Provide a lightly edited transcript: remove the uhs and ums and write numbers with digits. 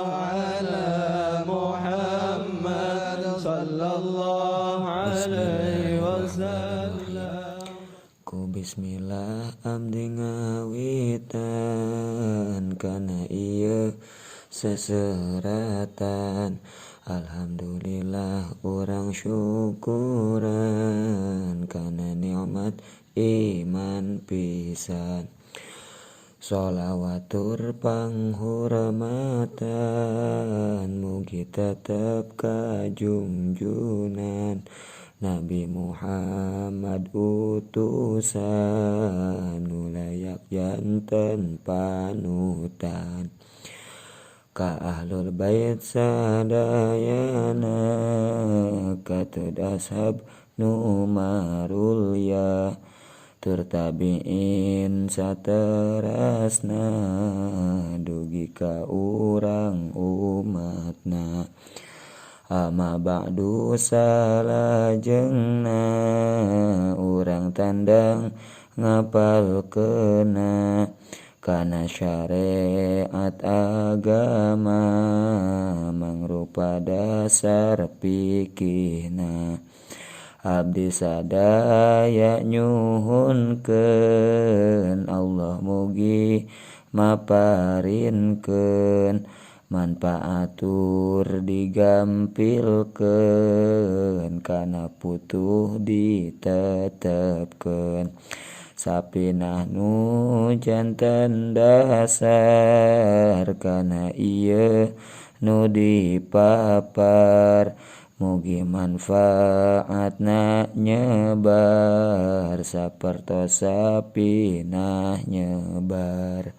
على محمد صلى الله عليه وسلم. Ku bismillah abdi ngawitan kana ieu seseratan. Alhamdulillah, urang syukuran kana nikmat iman pisan. Sholawat tur panghormatan mugi tetep kajunjunan Nabi Muhammad, utusan nu layak janten panutan, ka ahlul bait sadayana, katut ashab nu marulya tur tabiin saterasna dugi ka urang umatna. Amma ba'du, salajengna urang tandang ngapalkeunna kana syariat agama, mangrupa dasar fikihna. Abdi sadaya nyuhunkeun Allah mugi maparinkeun manfaat tur digampilkeun kana putuh ditetepkeun. Sapinah nu janten dasar kana ieu nu dipapar, mugi manfaatna nyebar sapertos sapinah nyebar.